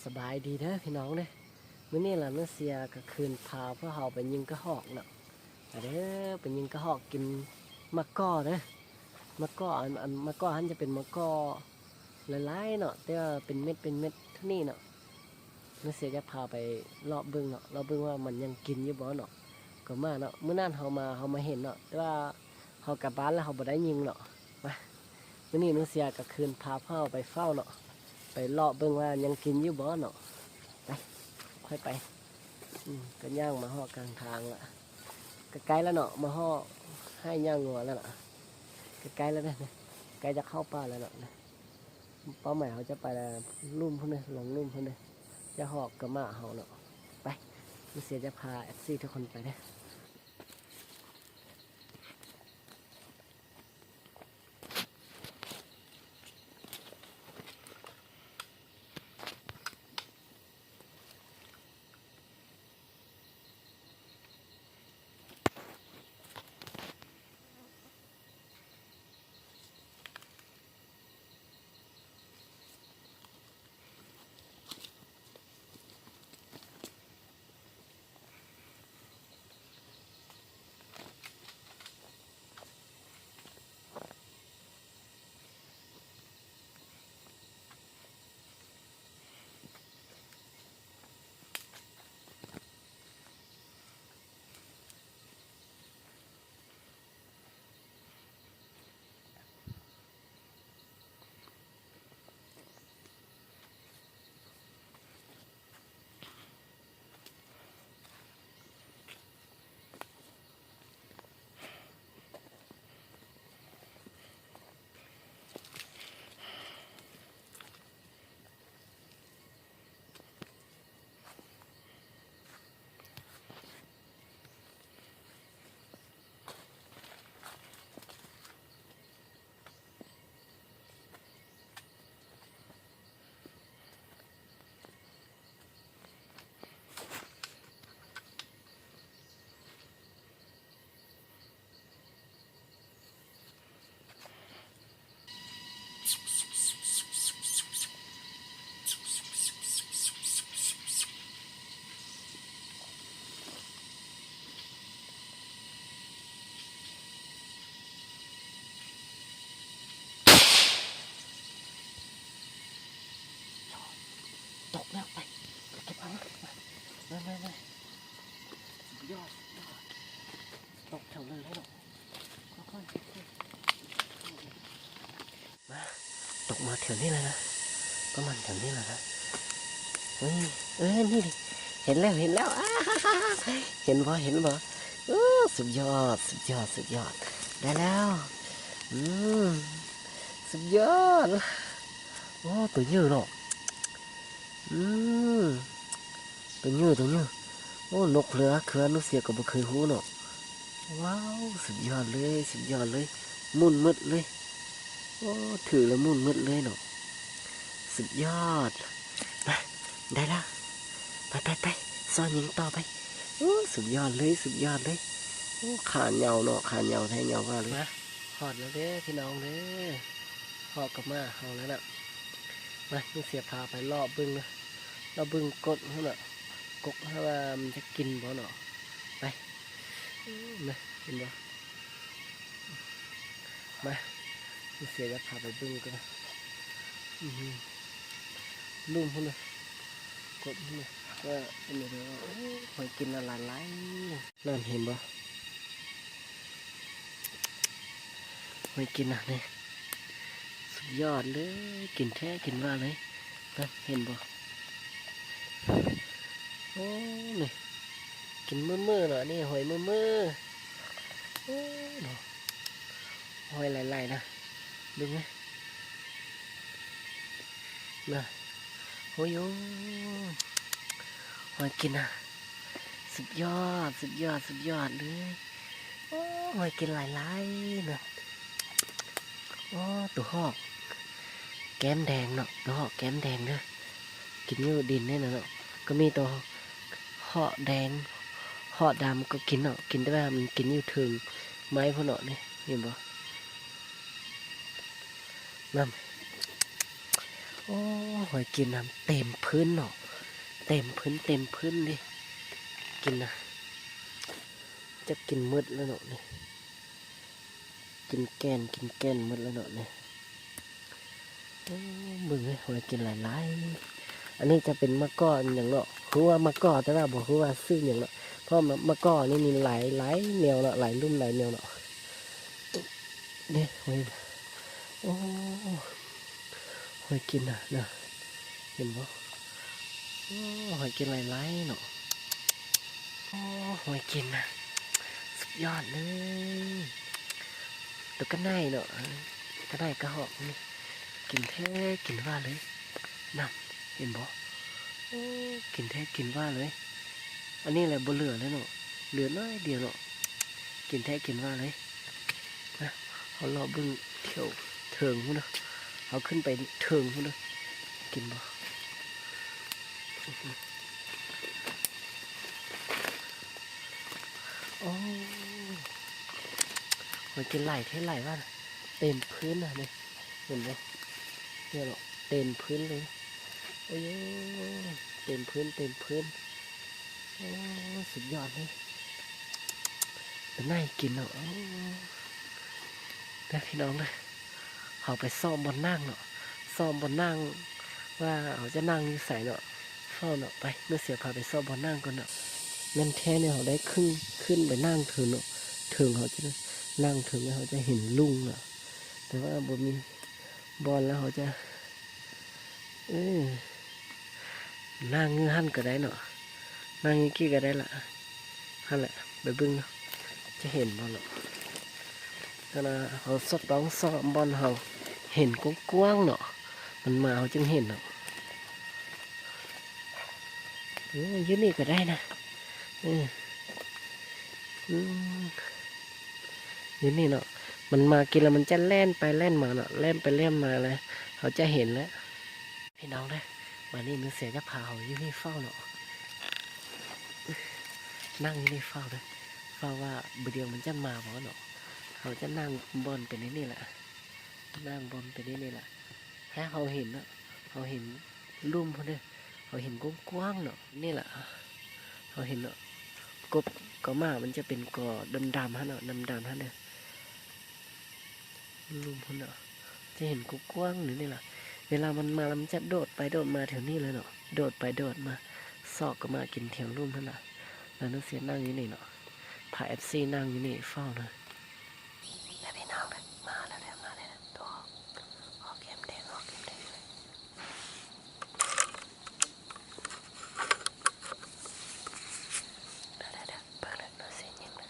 ສະບາຍດີເດີພີ່ນ້ອງເດີ ມື້ນີ້ລະນ້າເສຍກະຄືນພາພວກເຮົາໄປຍິງກະຮອກເນາະ ມາເດີ ໄປຍິງກະຮອກກິນໝາກກໍເດີ ໝາກກໍ ອັນ ອັນໝາກກໍຫັ້ນຈະເປັນໝາກກໍຫຼາຍໆເນາະ ແຕ່ວ່າເປັນເມັດ ເປັນເມັດເທົ່ານີ້ເນາະ ນ້າເສຍຈະພາໄປເລາະເບິ່ງເນາະ ເລາະເບິ່ງວ່າມັນຍັງກິນຢູ່ບໍ່ເນາະ ກໍມາເນາະ ມື້ນັ້ນເຮົາມາ ເຮົາມາເຫັນເນາະ ແຕ່ວ່າເຮົາກັບບ້ານແລ້ວເຮົາບໍ່ໄດ້ຍິງເນາະ ມາ ມື້ນີ້ນ້າເສຍກະຄືນພາພວກເຮົາໄປເຝົ້າເນາະ ໄປເລາະເບິ່ງວ່າຍັງກິນຢູ່ບໍ່ເນາະ ໄປ ຄ່ອຍໄປ ອືມ ກະຍ່າງມາຮອດກາງທາງລະ ກະໃກ້ລະເນາະ ມາຮອດໄຮ່ຍ່າງົວລະລະ ກະໃກ້ລະເດີ ໃກ້ຈະເຂົ້າປ່າລະເນາະ ເປົ້າໝາຍເຮົາຈະໄປລະລຸ່ມພຸ້ນເດີ ລົງລຸ່ມພຸ້ນເດີ ຈະຮອດກະໝາເຮົາເນາະ ໄປ ນ້າເສຍຈະພາເອັຟຊີທຸກຄົນໄປເດີ. ຕົກແລ້ວ ໄປ ເກັບເອົາ ມາ ມາ ມາ ມາ ສຸດຍອດ ສຸດຍອດ ຕົກແຖວເລີຍເນາະ ຄ່ອຍໆ ມາ ຕົກມາແຖວນີ້ແລ້ວນະ ປະມານແຖວນີ້ແລ້ວນະ ເອີ ເອີ ນີ້ເດ ເຫັນແລ້ວ ເຫັນແລ້ວ ອາ ເຫັນບໍ່ ເຫັນບໍ່ ໂອ້ ສຸດຍອດ ສຸດຍອດ ສຸດຍອດ ໄດ້ແລ້ວ ອືມ ສຸດຍອດ ໂອ້ ໂຕໃຫຍ່ເນາະ ອືມ ໂຕໃຫຍ່ ໂຕໃຫຍ່ ໂອ້ ນົກເຫຼືອ ຄືອານຸເສຍກໍບໍ່ເຄີຍຮູ້ເນາະ ວ້າວ ສຸດຍອດເລີຍ ສຸດຍອດເລີຍ ໝຸນໝົດເລີຍ ໂອ້ ຖືແລ້ວໝຸນໝົດເລີຍເນາະ ສຸດຍອດ ມາ ໄດ້ແລ້ວ ໄປ ໄປ ໄປ ຊອຍຍິງຕໍ່ໄປ ໂອ້ ສຸດຍອດເລີຍ ສຸດຍອດເລີຍ ໂອ້ ຂາຍາວເນາະ ຂາຍາວແທ້ ຍາວວ່າເລີຍ ມາ ຮອດແລ້ວເດີພີ່ນ້ອງເດີ ຮອດກັບໝາເຮົາແລ້ວນະ ມາ ນ້າເສຍພາໄປເລາະເບິ່ງເດີ ເລາະເບິ່ງກົກຫັ້ນນະ ກົກຫັ້ນວ່າມັນຈະກິນບໍ່ເນາະ ໄປ ເອີ ນະ ເຫັນບໍ່ ມາ ນ້າເສຍຈະພາໄປເບິ່ງກັນນະ ອື ລຸ່ມພຸ້ນນະ ກົກພຸ້ນນະ ວ່າເປັນແນວໃດ ໂອ້ ຫອຍກິນລະຫຼາຍໆ. ນັ້ນເຫັນບໍ່ ຫອຍກິນນະນີ້ ສຸດຍອດເລີຍ ກິນແທ້ກິນວ່າເລີຍ ນັ້ນເຫັນບໍ່ ໂອ້ ນີ້ ກິນເມີ່ໆເນາະ ນີ້ຫອຍເມີ່ໆ ໂອ້ ເນາະ ຫອຍຫຼາຍໆນະ ເບິ່ງເລີຍ ນະ ໂອ້ຍ ຫອຍກິນນະ ສຸດຍອດ ສຸດຍອດ ສຸດຍອດເລີຍ ໂອ້ ຫອຍກິນຫຼາຍໆນະ ໂອ້ ໂຕຮອກ ແກ້ມແດງເນາະ ໂຕຮອກແກ້ມແດງເດີ ກິນຢູ່ດິນນີ້ນະເນາະ ກໍມີໂຕຮອກແດງ ຮອກດຳກໍກິນເນາະ ກິນ ແຕ່ວ່າມັນກິນຢູ່ເທິງໄມ້ພຸ້ນເນາະ ນີ້ ເຫັນບໍ່? ນັ້ນ ໂອ້ ຫອຍກິນນະເຕັມພື້ນເນາະ ເຕັມພື້ນ ເຕັມພື້ນເດ້ ກິນນະ ຈັກກິນໝົດແລ້ວເນາະນີ້ ກິນແກ່ນ ກິນແກ່ນໝົດແລ້ວເນາະນີ້. ໂອ້ ເບິ່ງເອີຍ ຫອຍກິນຫຼາຍໆ ອັນນີ້ຈະເປັນໝາກກໍຫຍັງເນາະ ຮູ້ວ່າໝາກກໍ ແຕ່ວ່າບໍ່ຮູ້ວ່າຊື່ຫຍັງເນາະ ເພາະໝາກກໍນີ້ມີຫຼາຍ ຫຼາຍແນວເນາະ ຫຼາຍລຸ້ນຫຼາຍແນວເນາະ ເດ້ ຫອຍ ໂອ້ ຫອຍກິນນະ ນະ ເຫັນບໍ່? ໂອ້ ຫອຍກິນຫຼາຍໆເນາະ ໂອ້ ຫອຍກິນນະ ສຸດຍອດເລີຍ ໂຕກະໄນເນາະ ກະໄນກະຮອກນີ້ ກິນແທ້ກິນວ່າເລີຍ ນະ ເຫັນບໍ່? ໂອ້ ກິນແທ້ກິນວ່າເລີຍ ອັນນີ້ແຫຼະບໍ່ເຫຼືອແລ້ວເນາະ ເຫຼືອໜ້ອຍດຽວເນາະ ກິນແທ້ກິນວ່າເລີຍ ນະ ເຮົາເລາະເບິ່ງແຖວເທິງພຸ້ນເດີ ເຮົາຂຶ້ນໄປເທິງພຸ້ນເດີ ກິນບໍ່? ໂອ້ ຫອຍກິນຫຼາຍແທ້ຫຼາຍວ່າ ເຕັມພື້ນນະນີ້ ເຫັນບໍ່? ເນາະ ເຕັມພື້ນເລີຍ ໂອ້ຍ ເຕັມພື້ນ ເຕັມພື້ນ ໂອ້ ສຸດຍອດເລີຍ ເປັນໜ້າກິນເນາະ ເດີພີ່ນ້ອງເດີ ເຮົາໄປຊອກບ່ອນນັ່ງເນາະ ຊອກບ່ອນນັ່ງ ວ່າເຮົາຈະນັ່ງຢູ່ໃສເນາະ ເຝົ້າເນາະ ໄປ ເນາະ ເສືອພາໄປຊອກບ່ອນນັ່ງກ່ອນເນາະ ແມ່ນແທ້ນີ້ເຮົາໄດ້ຂຶ້ນ ຂຶ້ນໄປນັ່ງເທິງເນາະ ເທິງເຮົາຈະນັ່ງເທິງ ເຮົາຈະເຫັນລຸ່ມເນາະ ແຕ່ວ່າບໍ່ມີບ່ອນ ແລ້ວເຮົາຈະ ເອີ ນັ່ງຢູ່ຫັ້ນກະໄດ້ເນາະ ນັ່ງຢູ່ກີ້ກະໄດ້ລະ ຫັ້ນແຫຼະ ໄປເບິ່ງເນາະ ຈະເຫັນບໍ່ເນາະ ຄັນວ່າເຮົາສະຕ້ອງຊອກບ່ອນເຮົາເຫັນກວ້າງໆເນາະ ມັນມາເຮົາຈຶ່ງເຫັນເນາະ ເອີ ຢູ່ນີ້ກະໄດ້ນະ ເອີ ອືມ ຢູ່ນີ້ເນາະ ມັນມາກິນແລ້ວມັນຈະແລ່ນໄປແລ່ນມາເນາະ ແລ່ນໄປແລ່ນມາແລ້ວ ເຮົາຈະເຫັນແລ້ວ ພີ່ນ້ອງເດີ ບາດນີ້ໜູເສືອຈະພາເຮົາຢູ່ນີ້ເຝົ້າເນາະ ນັ່ງຢູ່ນີ້ເຝົ້າເດີ ເຝົ້າວ່າບາດດຽວມັນຈະມາບໍ່ເນາະ ເຮົາຈະນັ່ງບ່ອນເປັນອັນນີ້ແຫຼະ ນັ່ງບ່ອນເປັນອັນນີ້ແຫຼະ ໃຫ້ເຮົາເຫັນເນາະ ເຮົາເຫັນລຸ່ມພຸ້ນເດີ ເຮົາເຫັນກວ້າງໆເນາະ ນີ້ລະ ເຮົາເຫັນເນາະ ກົບ ກໍໝາກມັນຈະເປັນກໍດຳໆຫັ້ນເນາະ ດຳໆຫັ້ນເດີ ລຸ່ມພຸ້ນເນາະ ຈະເຫັນກວ້າງໆຢູ່ນີ້ລະ ເວລາມັນມາລະມັນຈະໂດດໄປໂດດມາແຖວນີ້ເລີຍເນາະ ໂດດໄປໂດດມາ ຊອກກໍໝາກກິນແຖວລຸ່ມຫັ້ນລະ ແລ້ວໜູເສືອນັ່ງຢູ່ນີ້ເນາະ ພາເອັຟຊີນັ່ງຢູ່ນີ້ເຝົ້າເນາະ ແລ້ວພີ່ນ້ອງເດີ ມາແລ້ວເດີ ມາແລ້ວເດີ ໂຕ ອອກແກ້ມແດງ ອອກແກ້ມແດງເລີຍ ເດີໆໆ ເບິ່ງເດີ ໜູເສືອຍິງເດີ.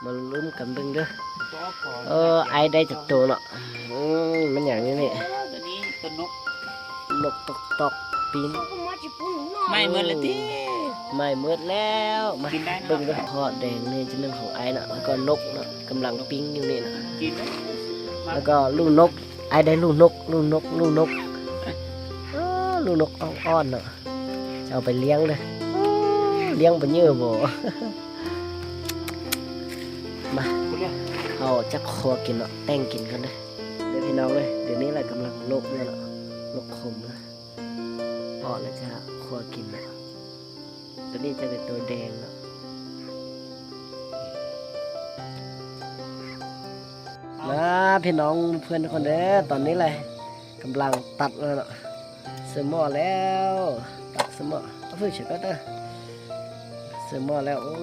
ມາລຸ້ນກັນເບິ່ງເດີ້. ເອີ ອ້າຍໄດ້ຈັກໂຕເນາະ? ອືມ ມັນຫຍັງນີ້ນີ້? ໂຕນີ້ໂຕນົກ ນົກຕອກໆ ປີນ. ໄໝ້ໝົດແລ້ວຕິ? ໄໝ້ໝົດແລ້ວ. ມາ ກິນໄດ້ເນາະ ເບິ່ງເດີ້. ເພາະແດງນີ້ຈະແມ່ນຂອງອ້າຍເນາະ ແລ້ວກໍນົກເນາະ ກຳລັງປີ້ງຢູ່ນີ້ເນາະ. ກິນໄດ້. ແລ້ວກໍລູກນົກ ອ້າຍໄດ້ລູກນົກ ລູກນົກ ລູກນົກ. ເອີ ລູກນົກອ່ອນໆເນາະ ຈະເອົາໄປລ້ຽງເດີ້. ລ້ຽງບໍ່ເຍີ້ບໍ່? ມາ ເຮົາຈະຄົວກິນເນາະ ແຕ່ງກິນກັນເດີ້. ເດີ້ພີ່ນ້ອງເອີຍ ດຽວນີ້ລະກຳລັງລົກຢູ່ເນາະ ລົກຂົມເນາະ ເອາະແລ້ວຈະຄົວກິນເນາະ. ໂຕນີ້ຈະເປັນໂຕແດງເນາະ. ມາພີ່ນ້ອງເພື່ອນທຸກຄົນເດີ້ ຕອນນີ້ລະກຳລັງຕັດແລ້ວເນາະ. ເສີມໝໍ້ແລ້ວ ຕັກເສີມໝໍ້ ເອົາເພິ່ນເສີມໝໍ້ແລ້ວ. ໂອ້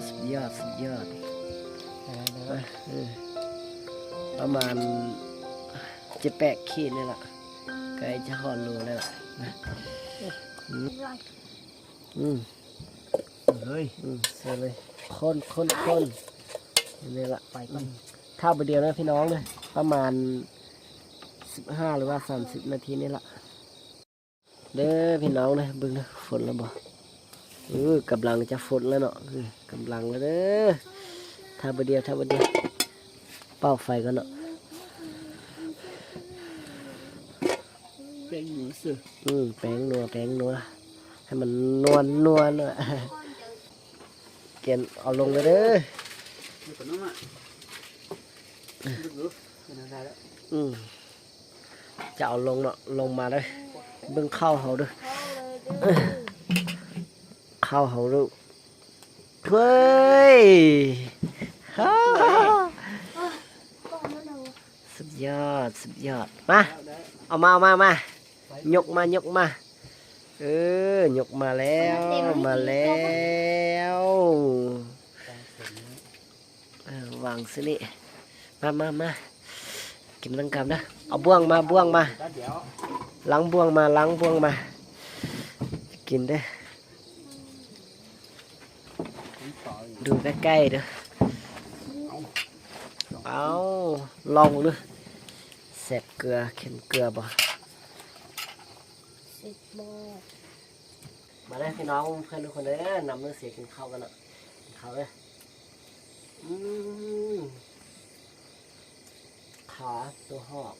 ສຸດຍອດ ສຸດຍອດ. ເອີ ປະມານເຈັດແປດຂີດນີ້ລະ ໃກ້ຈະຮອດໂລແລ້ວນະ. ອືມ ອືມ ເອີຍ ອືມ ໃສ່ເລີຍ ຄົນໆໆ ນີ້ລະ ໄປກ່ອນ. ຖ້າບໍ່ດຽວນະພີ່ນ້ອງເດີ້ ປະມານສິບຫ້າ ຫຼືວ່າສາມສິບນາທີນີ້ລະ. ເດີ້ພີ່ນ້ອງເດີ້ ເບິ່ງເດີ້ ຝົນແລ້ວບໍ່? ເອີ ກຳລັງຈະຝົນແລ້ວເນາະ ເອີ ກຳລັງແລ້ວເດີ້. ຖ້າບໍ່ດຽວ ຖ້າບໍ່ດຽວ ເປົ່າໄຟກ່ອນເນາະ. ແປ້ງນົວຊື່ ອືມ ແປ້ງນົວ ແປ້ງນົວ ໃຫ້ມັນນົວໆ ແກນເອົາລົງເລີຍເດີ້. ອືມ ຈະເອົາລົງເນາະ ລົງມາເດີ້. ເບິ່ງເຂົ້າເຮົາເດີ້ ເຂົ້າເຮົາເດີ້. ເຮີ້ຍ ສຸດຍອດ ສຸດຍອດ. ມາ ເອົາມາ ເອົາມາ ມາ ຍົກມາ ຍົກມາ. ເອີ ຍົກມາແລ້ວ ມາແລ້ວ. ເອີ ວາງຊະນີ້ ມາ ມາ ມາ ກິນນຳກັນເດີ້. ເອົາບ່ວງມາ ບ່ວງມາ ລ້າງບ່ວງມາ ລ້າງບ່ວງມາ ກິນເດີ້. ດູໃກ້ໆເດີ້. ເອົາ ລອງເບິ່ງເດີ້ ແຊບເກືອ ເຄັມເກືອບໍ່? ມາເດີ້ພີ່ນ້ອງເພື່ອນທຸກຄົນເດີ້ ນຳນ້ອງເສຍກິນເຂົ້າກັນເນາະ ກິນເຂົ້າເດີ້. ອືມ ຂາຕົວຫອກ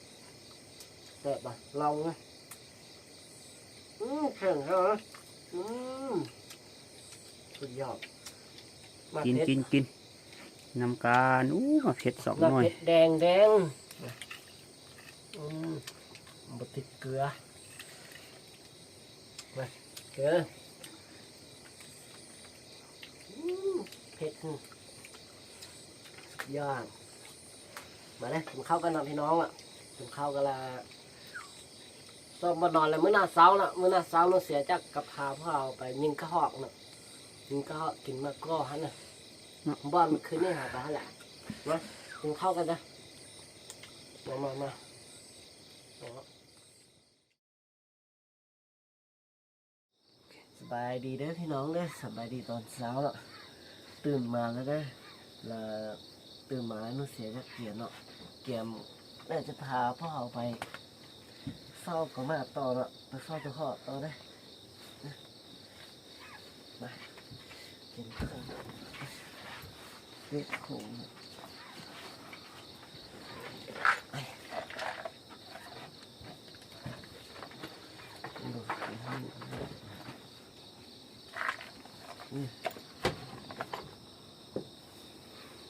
ແຊບບໍ່? ລອງເດີ້. ອືມ ແຂງແທ້ນະ. ອືມ ສຸດຍອດ. ມາ ກິນ ເຜັດ ກິນ ກິນນຳກັນ. ອູ້ ໝາກເຜັດສອງໜ່ວຍ ແດງໆ. ອືມ ບໍ່ຕິດເກືອ ມາ ເດີ. ອືມ ເຜັດ ສຸດຍອດ. ມາເດີ້ ກິນເຂົ້າກັນເນາະພີ່ນ້ອງເນາະ ກິນເຂົ້າກັນລະ ຊ້ອມບໍ່ນອນລະ ມື້ໜ້າເຊົ້າເນາະ ມື້ໜ້າເຊົ້ານ້ອງເສຍຈະກັບພາພວກເຮົາໄປຍິງກະຮອກເນາະ ຍິງກະຮອກ ກິນໝາກກໍຫັ້ນນະ ເນາະ ບ່ອນມື້ຄືນນີ້ເຮົາໄປຫັ້ນແຫຼະ. ມາ ກິນເຂົ້າກັນເດີ້. ມາ ມາ ມາ. ສະບາຍດີເດີ້ພີ່ນ້ອງເດີ້ ສະບາຍດີຕອນເຊົ້າເນາະ. ຕື່ນມາແລ້ວເດີ້ ລະຕື່ນມາແລ້ວໜູເສຍຈະກຽມເນາະ ກຽມແລ້ວຈະພາພວກເຮົາໄປເຝົ້າກະໝາຕໍ່ເນາະ ໄປເຝົ້າຕົວຫອກຕໍ່ເດີ້. ມາ ກິນເຂົ້າ ເປັດໂຂງ.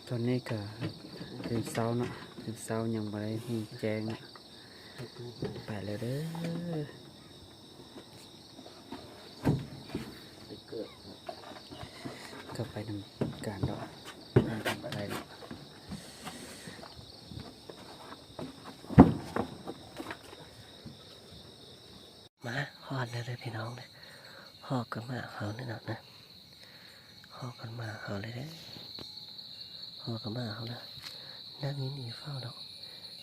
ຕອນນີ້ກະຕື່ນເຊົ້າເນາະ ຕື່ນເຊົ້າຍັງບໍ່ໄດ້ຮູ້ແຈ້ງເນາະ. ໄປແລ້ວເດີ້ ກະໄປນຳກັນເນາະ ໄປເນາະ. ມາຮອດແລ້ວເດີ້ພີ່ນ້ອງເດີ້ ຮອດກັບໝາເຮົານີ້ເນາະນະ ຮອດກັບໝາເຮົາແລ້ວເດີ້ ຮອດກັບໝາເຮົາແລ້ວ. ນັ່ງຢູ່ນີ້ເຝົ້າເນາະ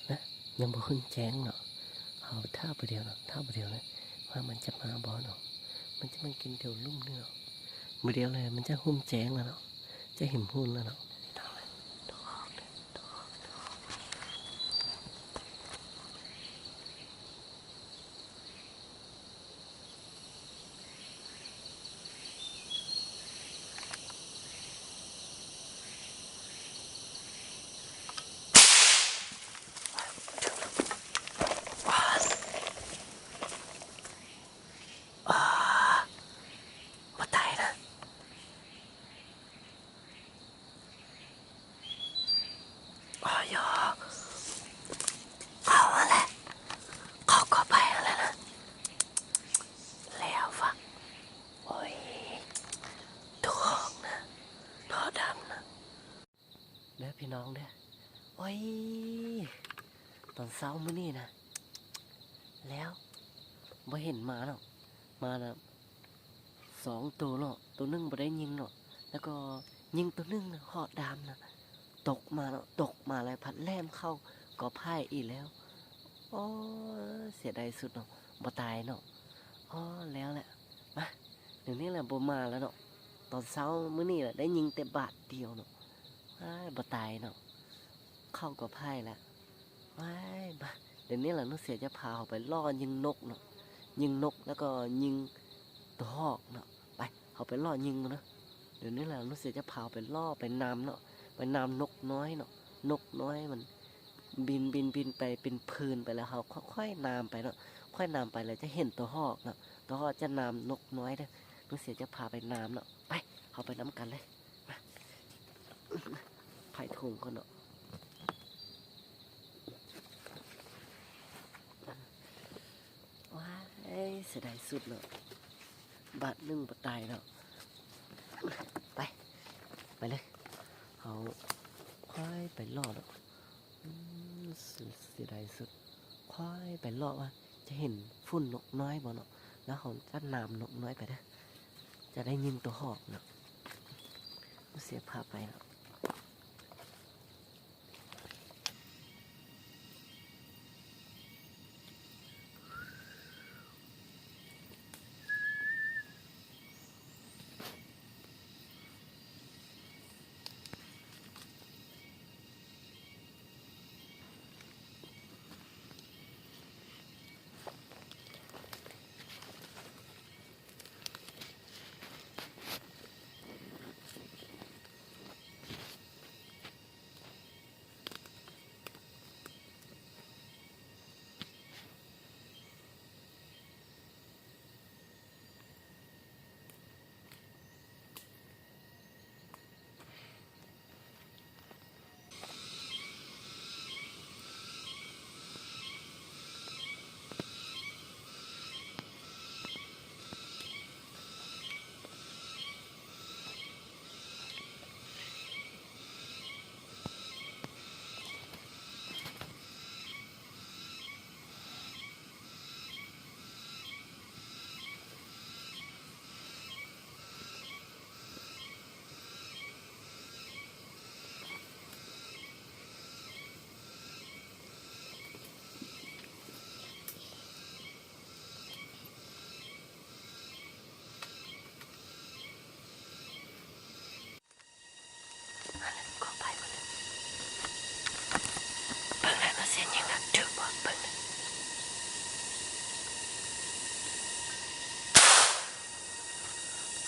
ນະ ຍັງບໍ່ຮຸ່ນແຈ້ງເນາະ ເຮົາຖ້າຜູ້ດຽວເນາະ ຖ້າຜູ້ດຽວເນາະ ວ່າມັນຈະມາບໍ່ເນາະ ມັນຈະມາກິນແຖວລຸ່ມນີ້ເນາະ ຜູ້ດຽວແລ້ວມັນຈະຮຸ່ນແຈ້ງແລ້ວເນາະ ຈະເຫັນຮຸ່ນແລ້ວເນາະ. ພີ່ນ້ອງເດີ. ໂອ້ຍ ຕອນເຊົ້າມື້ນີ້ນະ ແລ້ວບໍ່ເຫັນມາເນາະ, ມານະສອງໂຕເນາະ, ໂຕໜຶ່ງບໍ່ໄດ້ຍິງເນາະ, ແລ້ວກໍຍິງໂຕໜຶ່ງນະ ເຫາະດາມນະ ຕົກມາເນາະ, ຕົກມາແລ້ວພັດແລ່ນເຂົ້າກໍໄຜ່ອີກແລ້ວ. ໂອ້ຍ ເສຍດາຍສຸດເນາະ, ບໍ່ຕາຍເນາະ. ອໍ ແລ້ວແຫຼະ ມາ ດຽວນີ້ແຫຼະບໍ່ມາແລ້ວເນາະ. ຕອນເຊົ້າມື້ນີ້ແຫຼະໄດ້ຍິງແຕ່ບາດດຽວເນາະ, ອ້າຍ ບໍ່ຕາຍເນາະ, ເຂົ້າກໍໄຜ່ແລ້ວ. ວ້າຍ ມາ ດຽວນີ້ແຫຼະນ້ອງເສືອຈະພາເຮົາໄປລໍ້ຍິງນົກເນາະ, ຍິງນົກແລ້ວກໍຍິງໂຕຮອກເນາະ. ໄປ ເຮົາໄປລໍ້ຍິງເນາະ. ດຽວນີ້ແຫຼະນ້ອງເສືອຈະພາເຮົາໄປລໍ້ ໄປນາມເນາະ, ໄປນາມນົກນ້ອຍເນາະ. ນົກນ້ອຍມັນບິນ ບິນ ບິນໄປເປັນຜືນໄປແລ້ວ ເຮົາຄ່ອຍໆນາມໄປເນາະ, ຄ່ອຍນາມໄປແລ້ວຈະເຫັນໂຕຮອກເນາະ. ໂຕຮອກຈະນາມນົກນ້ອຍເດີ, ນ້ອງເສືອຈະພາໄປນາມເນາະ. ໄປ ເຮົາໄປນຳກັນເລີຍ. ມາ ໄພຖົງກ່ອນເນາະ. ວ້າຍ ເສຍດາຍສຸດເນາະ, ບາດໜຶ່ງບໍ່ຕາຍເນາະ. ໄປ ໄປເລີຍ, ເຮົາຄ່ອຍໄປເລາະເນາະ. ອືມ ເສຍດາຍສຸດ, ຄ່ອຍໄປເລາະວ່າ ຈະເຫັນຝຸ່ນນົກນ້ອຍບໍ່ເນາະ, ແລ້ວເຮົາຈະນາມນົກນ້ອຍໄປເດີ, ຈະໄດ້ຍິງໂຕຮອກເນາະ. ເສຍພາໄປເນາະ.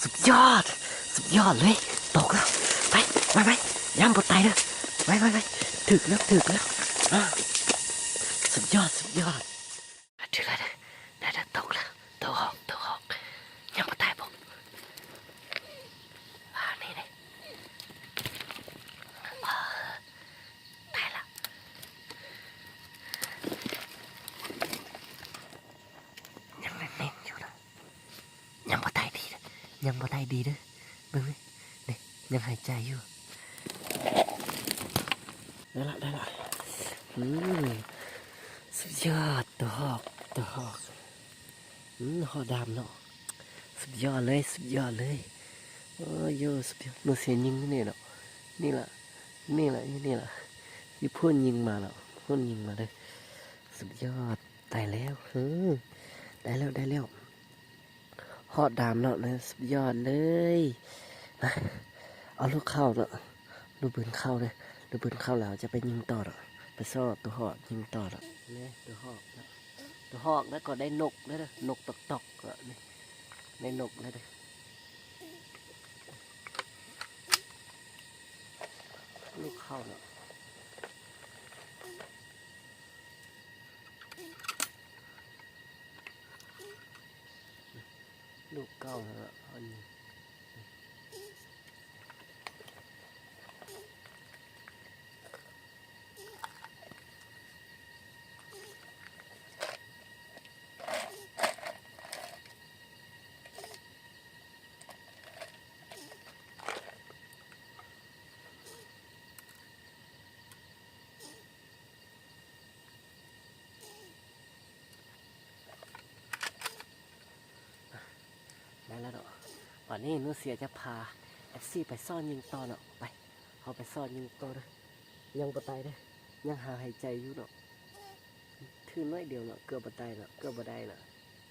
ສຸດຍອດ ສຸດຍອດເລີຍ ຕົກແລ້ວ ໄປ ໄປ ໄປ ຢ້ານບໍ່ຕາຍເດີ ໄປ ໄປ ໄປ ຖືກແລ້ວ ຖືກແລ້ວ ອາ ສຸດຍອດ ສຸດຍອດ ຖືກແລ້ວເດີ ໄດ້ແລ້ວ ຕົກແລ້ວ ຕົກຮອກ ຕົກຮອກ ຍັງບໍ່ຕາຍບໍ່ ອາ ນີ້ ນີ້ ອາ ຕາຍລະ ຍັງແໜ້ນໆຢູ່ນະ ຍັງບໍ່ຕາຍດີເດີ ຍັງບໍ່ຕາຍດີເດີ ເບິ່ງເດີ ນີ້ ຍັງຫາຍໃຈຢູ່ ໄດ້ລະ ໄດ້ລະ ອືມ ສຸດຍອດ ໂຕຮອກ ໂຕຮອກ ອືມ ຮອກດຳເນາະ ສຸດຍອດເລີຍ ສຸດຍອດເລີຍ ໂອ້ຍ ສຸດຍອດ ໜູເສຍຍິງນີ້ເນາະ ນີ້ລະ ນີ້ລະ ຢູ່ນີ້ລະ ຢູ່ພຸ້ນຍິງມາລະ ພຸ້ນຍິງມາເດີ ສຸດຍອດ ໄດ້ແລ້ວ ເອີ ໄດ້ແລ້ວ ໄດ້ແລ້ວ ຮອກດຳເນາະ ສຸດຍອດເລີຍ ມາ ເອົາລູກເຂົ້າເນາະ ລູກປືນເຂົ້າເດີ ລູກປືນເຂົ້າແລ້ວຈະໄປຍິງຕໍ່ເນາະ ໄປຊອກໂຕຮອກຍິງຕໍ່ເນາະ ນີ້ໂຕຮອກເນາະ ໂຕຮອກແລ້ວກໍໄດ້ນົກເດີ ນົກຕອກໆ ເນາະ ນີ້ ໄດ້ນົກແລ້ວເດີ ລູກເຂົ້າເນາະ ລູກເກົ່າຫັ້ນລະ ອັນນີ້. ຕອນນີ້ໜູເສຍຈະພາເອັຟຊີໄປຊໍ້ຍິງຕໍ່ເນາະ. ໄປ ເຮົາໄປຊໍ້ຍິງຕໍ່ເດີ. ຍັງບໍ່ຕາຍເດີ ຍັງຫາຫາຍໃຈຢູ່ເນາະ. ຖືໜ້ອຍດຽວເນາະ ເກືອບບໍ່ຕາຍເນາະ ເກືອບບໍ່ໄດ້ເນາະ.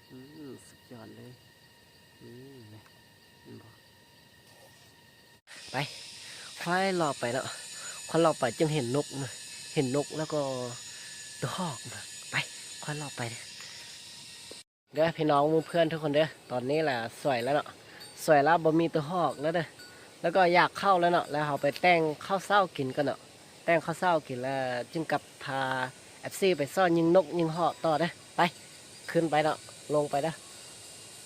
ອືມ ສຸດຍອດເລີຍ. ອືມ ເຫັນບໍ່? ໄປ ຄ່ອຍເລາະໄປເນາະ ຄ່ອຍເລາະໄປຈຶ່ງເຫັນນົກນະ ເຫັນນົກແລ້ວກໍຕົວຮອກນະ. ໄປ ຄ່ອຍເລາະໄປເດີ. ເດີພີ່ນ້ອງໝູ່ເພື່ອນທຸກຄົນເດີ ຕອນນີ້ລະສວຍແລ້ວເນາະ ສວຍແລ້ວ ບໍ່ມີຕົວຮອກແລ້ວເດີ ແລ້ວກໍຢາກເຂົ້າແລ້ວເນາະ. ແລ້ວເຮົາໄປແຕ່ງເຂົ້າເຊົ້າກິນກ່ອນເນາະ ແຕ່ງເຂົ້າເຊົ້າກິນແລ້ວຈຶ່ງກັບພາເອັຟຊີໄປຊໍ້ຍິງນົກຍິງຮອກຕໍ່ເດີ. ໄປ ຂຶ້ນໄປເນາະ ລົງໄປເດີ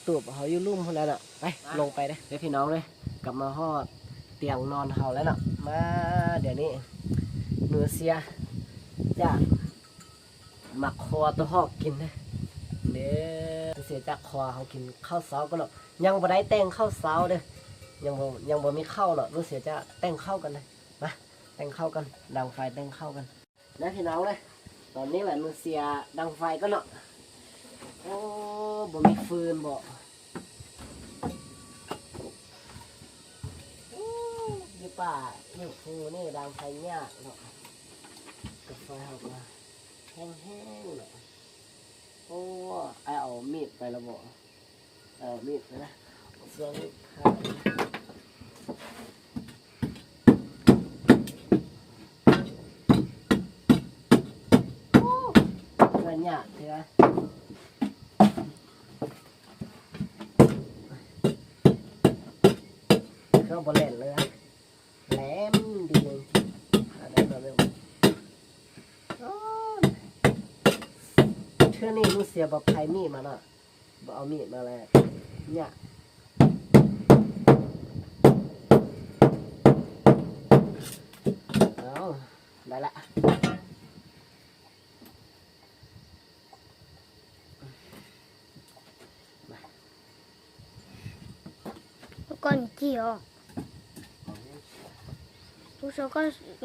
ຕູບເຮົາຢູ່ລຸ່ມພຸ້ນແລ້ວເນາະ. ໄປ ລົງໄປເດີ. ເດີພີ່ນ້ອງເດີ ກັບມາຮອດຕຽງນອນເຮົາແລ້ວເນາະ. ມາ ດຽວນີ້ໜູເສຍຈະ ມາຄົວຕົວຮອກກິນເດີ. ເດີ ເສຍຈາກຄົວເຮົາກິນເຂົ້າເຊົ້າກ່ອນເນາະ. ຍັງບໍ່ໄດ້ແຕ່ງເຂົ້າເຊົ້າເດີ ຍັງບໍ່ ຍັງບໍ່ມີເຂົ້າເນາະ. ໜູເສຍຈະແຕ່ງເຂົ້າກັນເດີ. ມາ ແຕ່ງເຂົ້າກັນ ດັງໄຟແຕ່ງເຂົ້າກັນ. ເດີພີ່ນ້ອງເດີ ຕອນນີ້ລະໜູເສຍດັງໄຟກ່ອນເນາະ. ໂອ້ ບໍ່ມີຟືນບໍ? ໂອ້ ຢູ່ປ່າຢູ່ພູນີ້ດັງໄຟຍາກເນາະ. ກັບໄຟເຮົາກໍ ແຫ້ງໆເນາະ. ໂອ້ ອ້າຍເອົາມີດໄປແລ້ວບໍ? ເອົາມີດໄປນະ ເຊື່ອງຂາດ. ໂອ້ ເຮືອນຍາກເທື່ອ ເຄື່ອງບໍ່ແລ່ນເລີຍ. ແຫຼມດີ ເທື່ອນີ້ໜູເສຍບໍ່ພາຍມີດມາເນາະ ບໍ່ເອົາມີດມາແລ້ວຍາກ. ເອົາ ໄດ້ລະ. ກ່ອນຈີ່ອອກ ລູກສາວກໍ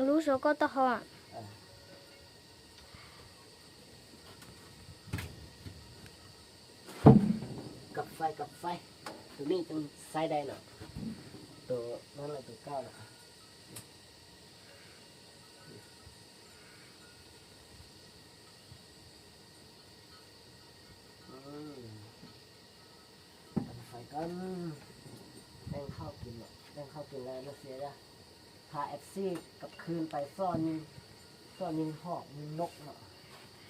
ລູກສາວກໍຕະຫອນ. ກັບໄຟ ກັບໄຟ ໂຕນີ້ຈຶ່ງໃຊ້ໄດ້ເນາະ ໂຕນັ້ນລະ ໂຕເກົ່າລະ. ອືມ ຕັ້ງໄຟກ່ອນ ແຕ່ງເຂົ້າກິນເນາະ ແຕ່ງເຂົ້າກິນແລ້ວເນາະ ເສຍລະ ພາເອັຟຊີກັບຄືນໄປຊໍ້ຍິງ ຊໍ້ຍິງຮອກຍິງນົກເນາະ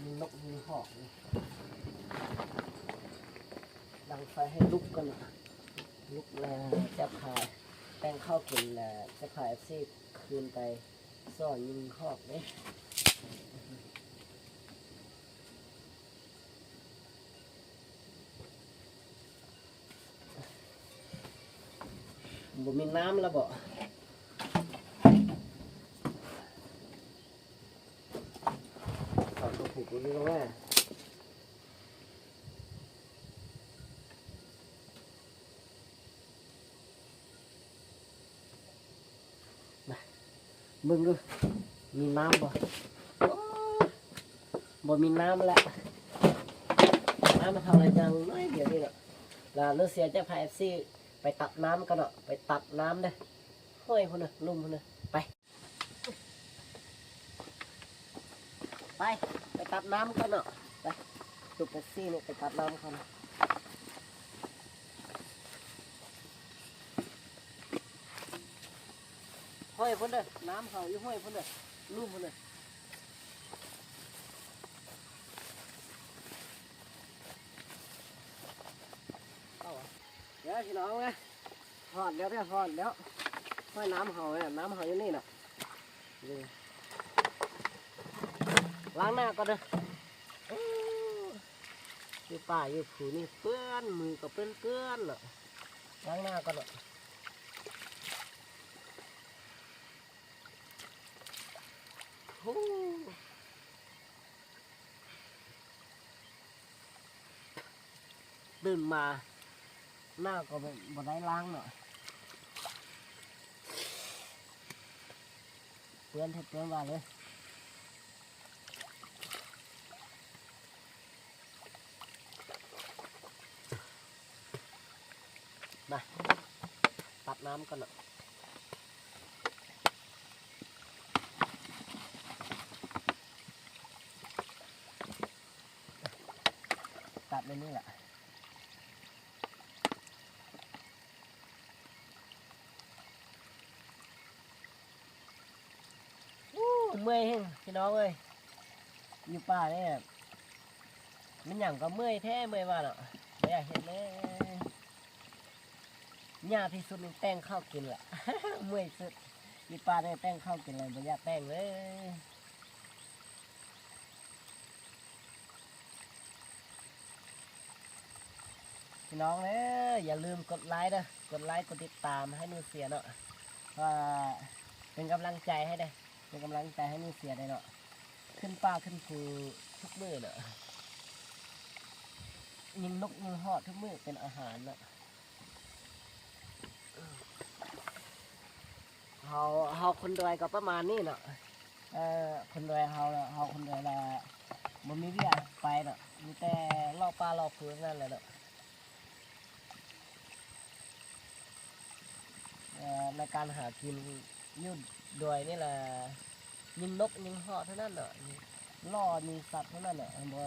ຍິງນົກຍິງຮອກນີ້. ດັງໄຟໃຫ້ລຸກກ່ອນເນາະ ລຸກແລ້ວຈະພາ ແຕ່ງເຂົ້າກິນແລ້ວຈະພາເອັຟຊີຄືນໄປ ຊໍ້ຍິງຮອກເດ້. ບໍ່ມີນ້ຳລະບໍ? ເອົາຕົວຜູກຕົວນີ້ລົງມາ. ມາ ເບິ່ງດູ ມີນ້ຳບໍ່? ໂອ້ ບໍ່ມີນ້ຳແລ້ວ ນ້ຳເຮົາລະຍັງໜ້ອຍດຽວນີ້ເນາະ. ລະໜູເສຍຈະພາເອັຟຊີໄປຕັກນ້ຳກ່ອນເນາະ ໄປຕັກນ້ຳເດີ ຫ້ວຍພຸ້ນນະ ລຸ່ມພຸ້ນນະ ໄປ. ໄປ ໄປຕັກນ້ຳກ່ອນເນາະ ໄປ ຕຸກເປັບຊີນີ້ໄປຕັກນ້ຳກ່ອນ ຫ້ວຍພຸ້ນເດີ ນ້ຳເຮົາຢູ່ຫ້ວຍພຸ້ນເດີ ລຸ່ມພຸ້ນເດີ. ເອົາ ເດີພີ່ນ້ອງເອີຍ ຮອດແລ້ວເດີ ຮອດແລ້ວ ຫ້ວຍນ້ຳເຮົາເດີ ນ້ຳເຮົາຢູ່ນີ້ເນາະ ນີ້ ລ້າງໜ້າກ່ອນເດີ. ໂອ້ ຢູ່ປ່າຢູ່ພູນີ້ເປື້ອນ ມືກໍເປື້ອນໆເນາະ ລ້າງໜ້າກ່ອນເນາະ. ໂອ້ ຕື່ນມາໜ້າກໍບໍ່ ບໍ່ໄດ້ລ້າງເນາະ ເປື້ອນແທ້ເປື້ອນວ່າເລີຍ. ມາ ກ່ອນເນາະ ຕັດໃນນີ້ລະ. ໂອ້ ເມື່ອຍແຮງພີ່ນ້ອງເອີຍ ຢູ່ປ່ານີ້ແມ່ນຫຍັງກໍເມື່ອຍແທ້ ເມື່ອຍວ່າເນາະ ບໍ່ຢາກເຮັດເລີຍ. ຍາກທີ່ສຸດນີ້ແຕ່ງເຂົ້າກິນແຫຼະ ເມື່ອຍສຸດ ຢູ່ປ່ານີ້ແຕ່ງເຂົ້າກິນແລ້ວ ບໍ່ຢາກແຕ່ງເລີຍ. ພີ່ນ້ອງເອີຍ ຢ່າລືມກົດໄລເດີ ກົດໄລ ກົດຕິດຕາມໃຫ້ໜູເສຍເນາະ ເພາະວ່າເປັນກຳລັງໃຈໃຫ້ເດ້ ເປັນກຳລັງໃຈໃຫ້ໜູເສຍໄດ້ເນາະ ຂຶ້ນປ່າຂຶ້ນພູທຸກມື້ເນາະ ຍິງນົກຍິງຮອດທຸກມື້ເປັນອາຫານເນາະ. ເຮົາ ເຮົາຄົນດອຍກໍປະມານນີ້ເນາະ ເອີ ຄົນດອຍເຮົາ ເຮົາຄົນດອຍລະບໍ່ມີວຽກໄປເນາະ ມີແຕ່ເລາະປ່າເລາະພູນັ້ນແຫຼະເນາະ. ເອີ ໃນການຫາກິນຢູ່ດອຍນີ້ລະ ຍິງນົກຍິງຮອດເທົ່ານັ້ນເນາະ ລໍ້ຍິງສັດເທົ່ານັ້ນເນາະ ບໍ່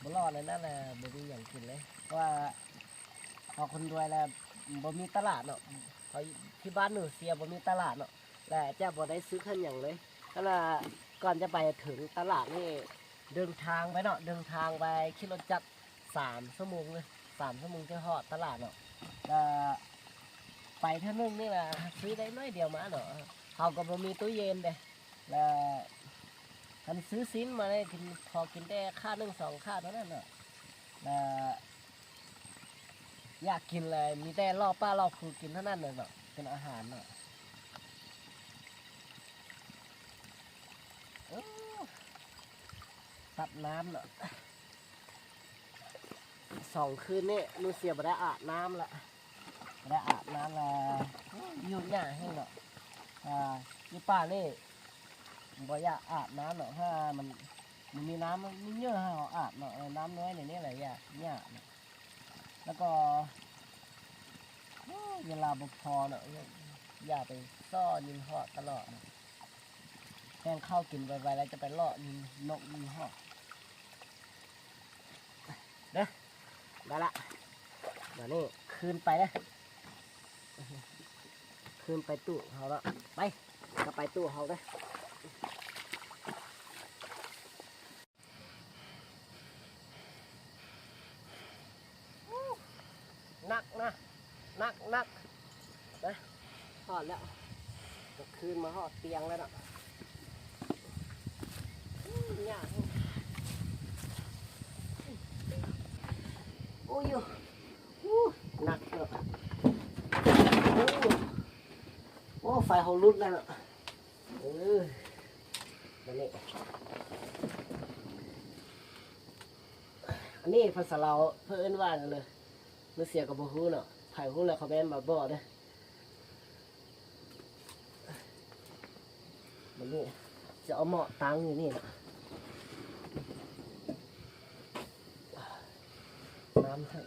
ບໍ່ລໍ້ແນວນັ້ນລະ ບໍ່ມີຫຍັງກິນເລີຍ ເພາະວ່າເຮົາຄົນດອຍລະບໍ່ມີຕະຫຼາດເນາະ ເຮົາທີ່ບ້ານໜູເສຍບໍ່ມີຕະຫຼາດເນາະ ແລະຈະບໍ່ໄດ້ຊື້ເຄື່ອງຫຍັງເລີຍ ຄັນວ່າກ່ອນຈະໄປເຖິງຕະຫຼາດນີ້ ເດີນທາງໄປເນາະ ເດີນທາງໄປຂີ່ລົດຈັກສາມຊົ່ວໂມງເລີຍ ສາມຊົ່ວໂມງຈຶ່ງຮອດຕະຫຼາດເນາະ ລະໄປເທື່ອໜຶ່ງນີ້ລະຊື້ໄດ້ໜ້ອຍດຽວມາເນາະ ເຮົາກໍບໍ່ມີຕູ້ເຢັນເດ້ ລະຄັນຊື້ຊີ້ນມາໄດ້ກິນ ພໍກິນແຕ່ຄາບໜຶ່ງສອງຄາບເທົ່ານັ້ນເນາະ ລະຢາກກິນລະມີແຕ່ເລາະປ່າເລາະພູກິນເທົ່ານັ້ນເນາະ ເປັນອາຫານເນາະ. ໂອ້ ຕັດນ້ຳເນາະ ສອງຄືນນີ້ໜູເສຍບໍ່ໄດ້ອາບນ້ຳລະ ບໍ່ໄດ້ອາບນ້ຳລະ ໂອ້ຍ ຫຍຸ້ງຍາກແຮງເນາະ ອ່າ ຢູ່ປ່ານີ້ບໍ່ຢາກອາບນ້ຳເນາະ ເພາະວ່າມັນ ມັນມີນ້ຳ ມັນເຍີະໃຫ້ເຮົາອາບເນາະ ເອີ ນ້ຳນ້ອຍນີ້ແຫຼະ ຍາກ ຍາກເນາະ ແລ້ວກໍ ໂອ້ຍ ເວລາບໍ່ພໍເນາະ ຢ່າໄປຊໍ້ຍິງຮອດຕະຫຼອດເນາະ ແຕ່ງເຂົ້າກິນໄວໆ ແລ້ວຈະໄປເລາະຍິງນົກຍິງຮອດ ເດີ ໄດ້ລະ ບາດນີ້ຄືນໄປເດີ ຄືນໄປຕູ້ເຮົາລະ ໄປ ກັບໄປຕູ້ເຮົາເດີ. ໜັກນະ ໜັກໆ ນະ ຮອດແລ້ວ ກໍຄືນມາຮອດຕຽງແລ້ວເນາະ ຍາກ ໂອ້ຍ ໂອ້ ໜັກເນາະ ໂອ້ ໂອ້ ໄຟເຮົາຫຼຸດແລ້ວເນາະ ເອີ ອັນນີ້ ອັນນີ້ພາສາລາວເພິ່ນເອີ້ນວ່າຫຍັງເດີ ໜູເສຍກໍບໍ່ຮູ້ເນາະ ໃຜຮູ້ແລ້ວຄອມເມັນມາບອກເດີ ບັດນີ້ຈະເອົາໝໍ້ຕັ້ງຢູ່ນີ້ເນາະ ນ້ຳໃຫ້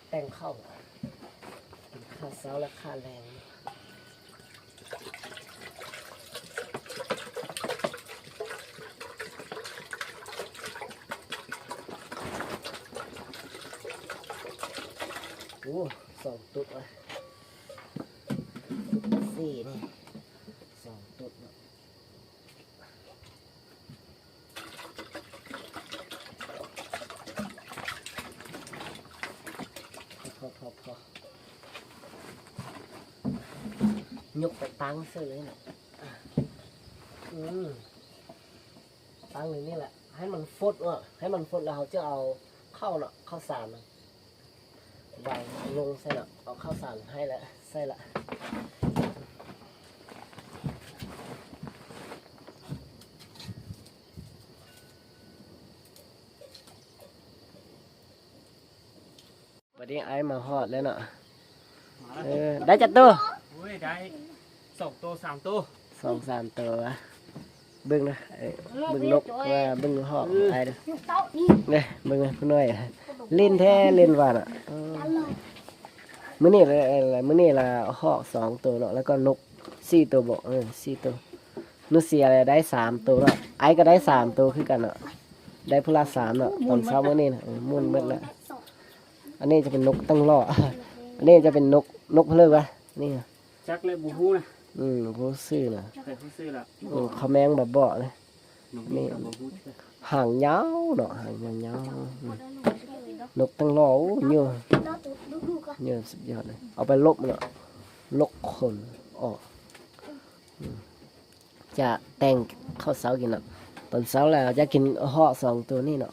ແຕ່ງເຂົ້າ ກິນຂ້າວເຊົ້າ ແລະ ຂ້າວແລງ ໂອ້ ສອງຕຸດ ຕຸດສີ່ນີ້ ສອງຕຸດເນາະ ພໍ ພໍ ພໍ ຍົກໄປຕັ້ງເສີຍເລີຍເນາະ ອືມ ຕັ້ງຢູ່ນີ້ແຫຼະ ໃຫ້ມັນຟົດເນາະ ໃຫ້ມັນຟົດແລ້ວເຮົາຈະເອົາເຂົ້າເນາະ ເຂົ້າສານ ວາງລົງໃສ່ເນາະ ເອົາເຂົ້າສານໃຫ້ລະ ໃສ່ລະ ບັດນີ້ອ້າຍມາຮອດແລ້ວເນາະ ເອີ ໄດ້ຈັກໂຕ? ໂອ້ຍ ໄດ້ສອງໂຕ ສາມໂຕ ສອງສາມໂຕ ເບິ່ງນະ ເອີ ເບິ່ງນົກວ່າ ເບິ່ງຮອກອ້າຍເດີ ເບິ່ງນະ ຜູ້ນ້ອຍ ຫຼິ້ນແທ້ຫຼິ້ນວ່ານະ ເອີ. ມື້ນີ້ລະ ມື້ນີ້ລະຮອກສອງໂຕເນາະ ແລ້ວກໍນົກສີ່ໂຕບໍ ເອີ ສີ່ໂຕ. ໜູເສຍໄດ້ສາມໂຕເນາະ ອ້າຍກໍໄດ້ສາມໂຕຄືກັນເນາະ ໄດ້ຜູ້ລະສາມເນາະ ຕອນເຊົ້າມື້ນີ້ນະ ເອີ ໝູນໝົດລະ. ອັນນີ້ຈະເປັນນົກຕັ້ງລໍ້ ອັນນີ້ຈະເປັນນົກ ນົກເພິ່ນເອີ້ນວ່າ ນີ້ ຈັກແຫຼະ ບໍ່ຮູ້ນະ ອືມ ບໍ່ຮູ້ຊື່ນະ ບໍ່ຮູ້ຊື່ລະ ເອີ ຂະແມງບາບອນະ. ນີ້ຫາງຍາວເນາະ ຫາງຍາວໆ ອືມ ນົກຕັ້ງລໍ້ ໂອ້ ເຍີະ ເຍີະສຸດຍອດເລີຍ ເອົາໄປລົບເນາະ ລົບຂົນອອກ ອືມ ຈະແຕ່ງເຂົ້າເຊົ້າກິນເນາະ ຕອນເຊົ້າແລ້ວຈະກິນເຫາະສອງໂຕນີ້ເນາະ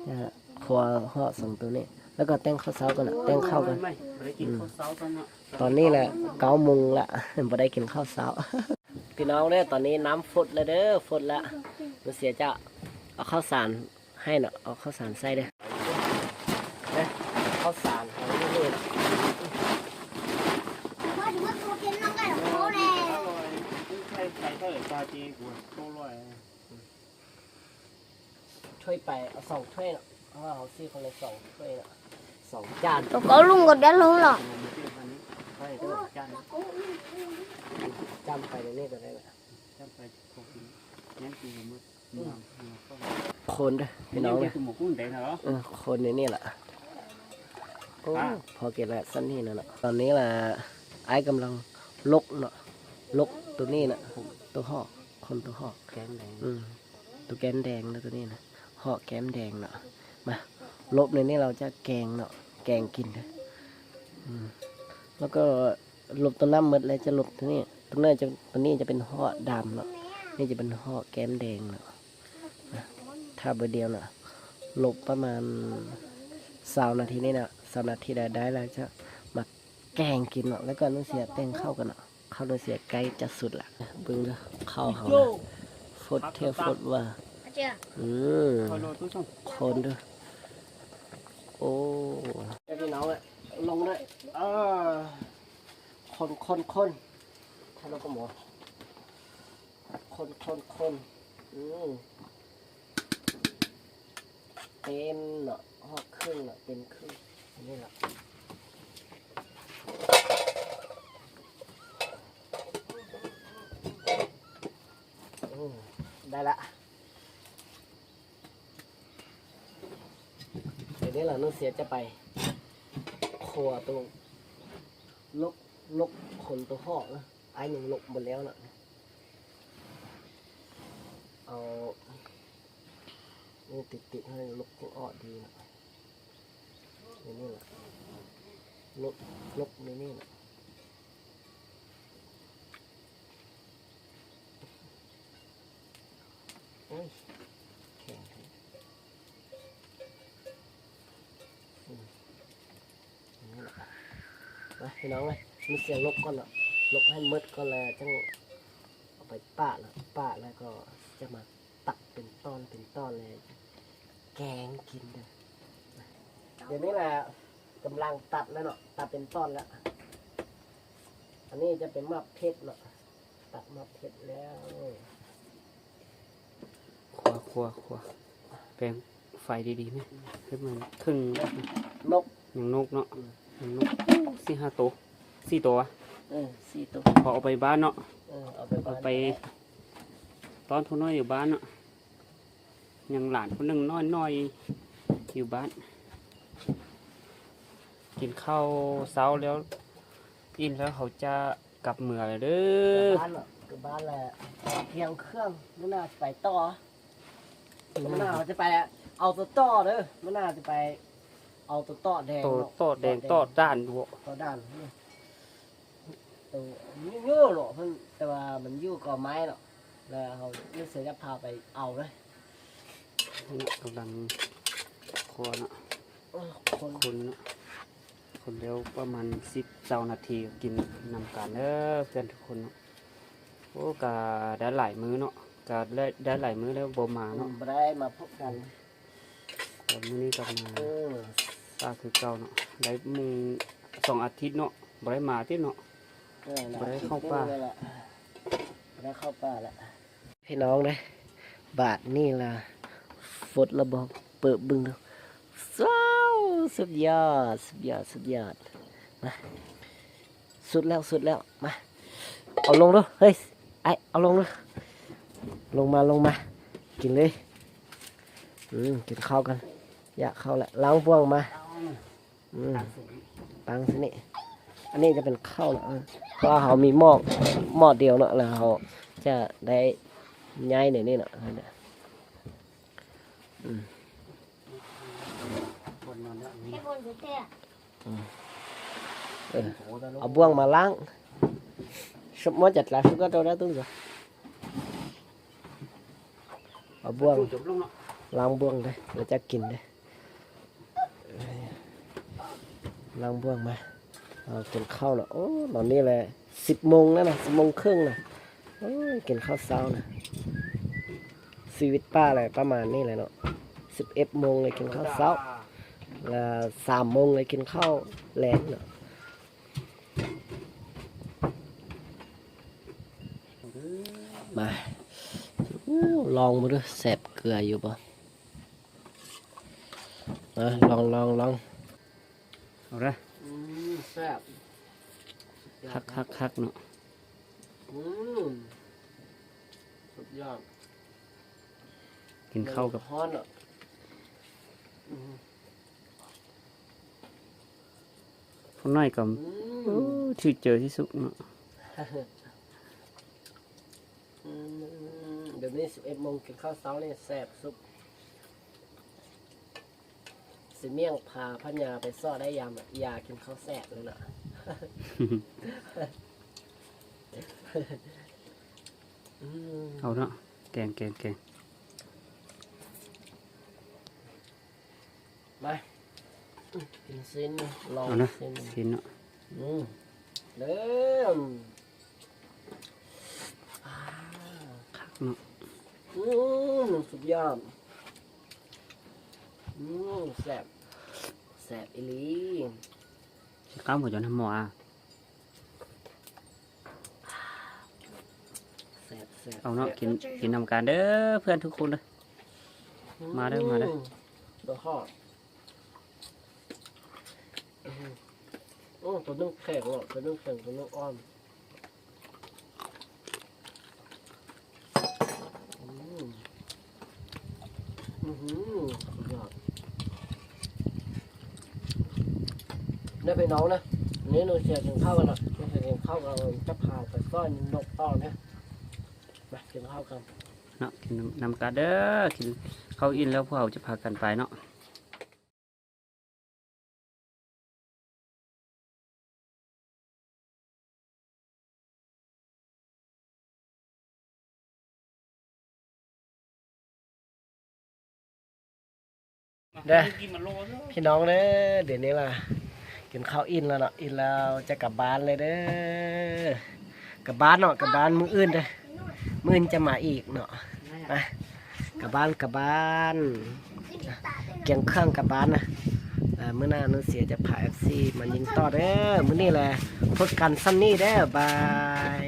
ຈະຄົວເຫາະສອງໂຕນີ້ ແລ້ວກໍແຕ່ງເຂົ້າເຊົ້າກ່ອນເນາະ ແຕ່ງເຂົ້າກ່ອນ ອືມ ຕອນນີ້ແຫຼະເກົ້າໂມງລະ ບໍ່ໄດ້ກິນເຂົ້າເຊົ້າ. ພີ່ນ້ອງເດີ ຕອນນີ້ນ້ຳຟົດແລ້ວເດີ ຟົດແລ້ວ ໜູເສຍຈະເອົາເຂົ້າສານໃຫ້ເນາະ ເອົາເຂົ້າສານໃສ່ເດີ ເອົາເຂົ້າສານໃຫ້ເນາະ ຖ້ວຍໄປ ເອົາສອງຖ້ວຍເນາະ ເພາະວ່າເຮົາຊື້ຄົນລະສອງຖ້ວຍເນາະ ສອງຈານ ໂຕເຂົາລຸງກໍໄດ້ລົງລະ ຈ້ຳໄປໃນນີ້ກໍໄດ້ລະ ຈ້ຳໄປ ຄົນເດີພີ່ນ້ອງເດີ ເອີ ຄົນໃນນີ້ລະ ໂອ້ ພໍກິນລະ ຊັ້ນນີ້ນະເນາະ ຕອນນີ້ລະ ອ້າຍກຳລັງລົກເນາະ ລົກໂຕນີ້ນະ ໂຕເຫາະ ຄົນໂຕເຫາະ ແກ້ມແດງ ອືມ ໂຕແກ້ມແດງນະ ໂຕນີ້ນະ ເຫາະແກ້ມແດງເນາະ ມາ ລົບໃນນີ້ ເຮົາຈະແກງເນາະ ແກງກິນເດີ ອືມ ແລ້ວກໍ ລົບໂຕນ້ຳໝົດແລ້ວຈະລົບໂຕນີ້ ໂຕນີ້ຈະ ໂຕນີ້ຈະເປັນເຫາະດຳເນາະ ນີ້ຈະເປັນເຫາະແກ້ມແດງເນາະ ຖ້າເບີດຽວເນາະ ລົບປະມານຊາວນາທີນີ້ເນາະ ຊາວນາທີໄດ້ ໄດ້ແລ້ວຈະມາແກງກິນເນາະ ແລ້ວກໍໜູເສຍແຕ່ງເຂົ້າກັນເນາະ ເຂົ້າໜູເສຍໃກ້ຈະສຸກລະ ເບິ່ງເດີ ເຂົ້າເຮົານະ ຟົດແທ້ຟົດວ່າ ອືມ ຄົນເດີ ໂອ້ ພີ່ນ້ອງເອີຍ ລົງເດີ ເອີ ຄົນໆໆ ໃຫ້ລົງກັບໝໍ ຄົນໆໆ ອືມ ເຕັມເນາະ ຮອດເຄິ່ງເນາະ ເຕັມເຄິ່ງ ອັນນີ້ລະ ອືມ ໄດ້ລະ. ດຽວນີ້ລະນ້ອງເສຍຈະໄປຄົວໂຕ ລົກ ລົກຂົນໂຕເຫາະນະ ອ້າຍຍັງລົກບໍ່ແລ້ວນະ ເອົານີ້ຕິດໆ ໃຫ້ລົກອອກດີນະ ດຽວນີ້ລະ ລົກ ລົກດຽວນີ້ລະ. ໂອ້ຍ ແຂງແທ້ ອືມ ນີ້ລະ ມາພີ່ນ້ອງເອີຍ ມີສຽງນົກກ່ອນເນາະ ລົກໃຫ້ໝົດກ່ອນແລ້ວຈັ່ງເອົາໄປປະເນາະ ປະແລ້ວກໍຈະມາຕັດເປັນຕອນເປັນຕອນແລ້ວແກງກິນເດີ ດຽວນີ້ລະ ກຳລັງຕັດແລ້ວເນາະ ຕັດເປັນຕອນແລ້ວ ອັນນີ້ຈະເປັນໝາກເຜັດເນາະ ຕັດໝາກເຜັດແລ້ວ ຄົວ ຄົວ ຄົວ ແປງໄຟດີໆແມ່ ເຮັດມັນເຄິ່ງ ນົກ ຍັງນົກເນາະ ອືມ ຍັງນົກ ໂອ້ ສີ່ຫ້າໂຕ ສີ່ໂຕຫວາ ເອີ ສີ່ໂຕ ພໍເອົາໄປບ້ານເນາະ ເອີ ເອົາໄປບ້ານ ເອົາໄປຕ້ອນຜູ້ນ້ອຍຢູ່ບ້ານເນາະ. ຍັງຫຼານຜູ້ໜຶ່ງນ້ອຍໆ ຢູ່ບ້ານ ກິນເຂົ້າເຊົ້າແລ້ວ ອີ່ມແລ້ວເຮົາຈະກັບເມືອແລ້ວເດີ ກັບບ້ານເນາະ ກັບບ້ານແລ້ວ ກຽມເຄື່ອງ ມື້ໜ້າຈະໄປຕໍ່ ມື້ໜ້າເຮົາຈະໄປເອົາໂຕຕໍ່ເດີ ມື້ໜ້າຈະໄປເອົາໂຕຕໍ່ແດງ ໂຕຕໍ່ແດງ ຕໍ່ດ່ານ ຕໍ່ດ່ານ ໂຕ ມັນຢູ່ເນາະ ເພິ່ນ ແຕ່ວ່າມັນຢູ່ກໍໄມ້ເນາະ ແລ້ວເຮົາເສຍຈະພາໄປເອົາເລີຍ ກຳລັງຄົນເນາະ ຄົນເນາະ ຄົນແລ້ວປະມານສິບຊາວນາທີ ກິນນຳກັນເດີເພື່ອນທຸກຄົນເນາະ ໂອ້ ກະໄດ້ຫຼາຍມື້ເນາະ ກະໄດ້ ໄດ້ຫຼາຍມື້ແລ້ວບໍ່ມາເນາະ ບໍ່ໄດ້ມາພົບກັນ ແຕ່ມື້ນີ້ກັບມາ ເອີ ປ່າຄືເກົ່າເນາະ ໄດ້ມື້ສອງອາທິດເນາະ ບໍ່ໄດ້ມາຕິເນາະ ເອີ ບໍ່ໄດ້ເຂົ້າປ່າ ອາທິດໜຶ່ງແລ້ວລະ ບໍ່ໄດ້ເຂົ້າປ່າລະ ພີ່ນ້ອງເດ້ ບາດນີ້ລະ ຟົດລະບໍ່ ເປີດເບິ່ງດູ ວ້າວ ສຸດຍອດ ສຸດຍອດ ສຸດຍອດ ສຸດແລ້ວ ສຸດແລ້ວ ມາ ເອົາລົງເດີ້ ເຮີ້ຍ ອ້າຍ ເອົາລົງເດີ້ ລົງມາ ລົງມາ ກິນເລີຍ ອືມ ກິນເຂົ້າກັນ ຢາກເຂົ້າແລ້ວ ລ້າງບ່ວງມາ ອືມ ຕັ້ງຊິນີ້ ອັນນີ້ຈະເປັນເຂົ້າເນາະ ເອີ ເພາະວ່າເຮົາມີໝໍ້ ໝໍ້ດຽວເນາະ ແລ້ວເຮົາຈະໄດ້ຍ້າຍໃນນີ້ເນາະ ອືມ ເອີ ເອົາບ່ວງມາລ້າງ ເອົາບ່ວງ ລ້າງບ່ວງເດີ້ ແລ້ວຈະກິນເດີ້ ລ້າງບ່ວງມາ ເອົາ ກິນເຂົ້າລະ ໂອ້ ຕອນນີ້ແຫຼະ ສິບໂມງແລ້ວນະ ສິບໂມງເຄິ່ງນະ ໂອ້ຍ ກິນເຂົ້າເຊົ້ານະ ຊີວິດປ່າແຫຼະ ປະມານນີ້ແຫຼະເນາະ ສິບເອັດໂມງເລີຍກິນເຂົ້າເຊົ້າ ລະ ສາມໂມງເລີຍກິນເຂົ້າແລງເນາະ ມາ ລອງເບິ່ງເດີ້ ແຊບເກືອຢູ່ບໍ່? ມາ ລອງ ລອງ ລອງ ເອົາເດີ້ ອືມ ແຊບ ຄັກໆໆເນາະ ອືມ ສຸດຍອດ ກິນເຂົ້າກັບ ຮ້ອນເນາະ ອືມ ພວກນ້ອຍກໍ ອືມ ໂອ້ ຖືກເຈີທີ່ສຸດເນາະ ອືມ ດຽວນີ້ສິບເອັດໂມງກິນເຂົ້າເຊົ້ານີ້ແຊບສຸດ ຊິມ້ຽງພາພະຍາໄປເຊາະໄດ້ຢາມ ຢາກິນເຂົ້າແຊບເລີຍເນາະ ອືມ ເອົາເນາະ ແກງ ແກງ ແກງ ມາ ກິນຊີ້ນ ລອງ ເອົານະ ຊີ້ນ ຊີ້ນເນາະ ອືມ ເດີ ອ່າ ຄັກເນາະ ອືມ ສຸດຍອດ ອືມ ແຊບ ແຊບອີ່ຫຼີ ຊິຄຳຫົວຈົນຫາໝໍ ແຊບໆ ເອົາເນາະ ກິນ ກິນນຳກັນເດີເພື່ອນທຸກຄົນເດີ ມາເດີ ມາເດີ ອືມ ໂອ້ ຕົວໜຶ່ງແຂງເນາະ ຕົວໜຶ່ງແຂງ ຕົວໜຶ່ງອ່ອນ ອືມ ອືຫື ສຸດຍອດ ເດີພີ່ນ້ອງນະ ນີ້ໜູເສຍກິນເຂົ້າກັນເນາະ ໜູເສຍກິນເຂົ້າກັນ ຈະພາໄປຊ້ອນນົກຕໍ່ເນາະ ມາກິນເຂົ້າກັນເນາະ ກິນນຳ ນຳກັນເດີ ກິນເຂົ້າອີ່ມແລ້ວພວກເຮົາຈະພາກັນໄປເນາະ. ເດີ ພີ່ນ້ອງເດີ ດຽວນີ້ລະ ກິນເຂົ້າອີ່ມແລ້ວເນາະ ອີ່ມແລ້ວຈະກັບບ້ານເລີຍເດີ ກັບບ້ານເນາະ ກັບບ້ານມື້ອື່ນເດີ ມື້ອື່ນຈະມາອີກເນາະ ມາ ກັບບ້ານ ກັບບ້ານ ກຽມເຄື່ອງກັບບ້ານນະ ເອີ ມື້ໜ້າໜູເສຍຈະພາເອັຟຊີມາຍິງຕໍ່ເດີ ມື້ນີ້ແຫຼະ ພົບກັນຊ່ຳນີ້ເດີ ບາຍ.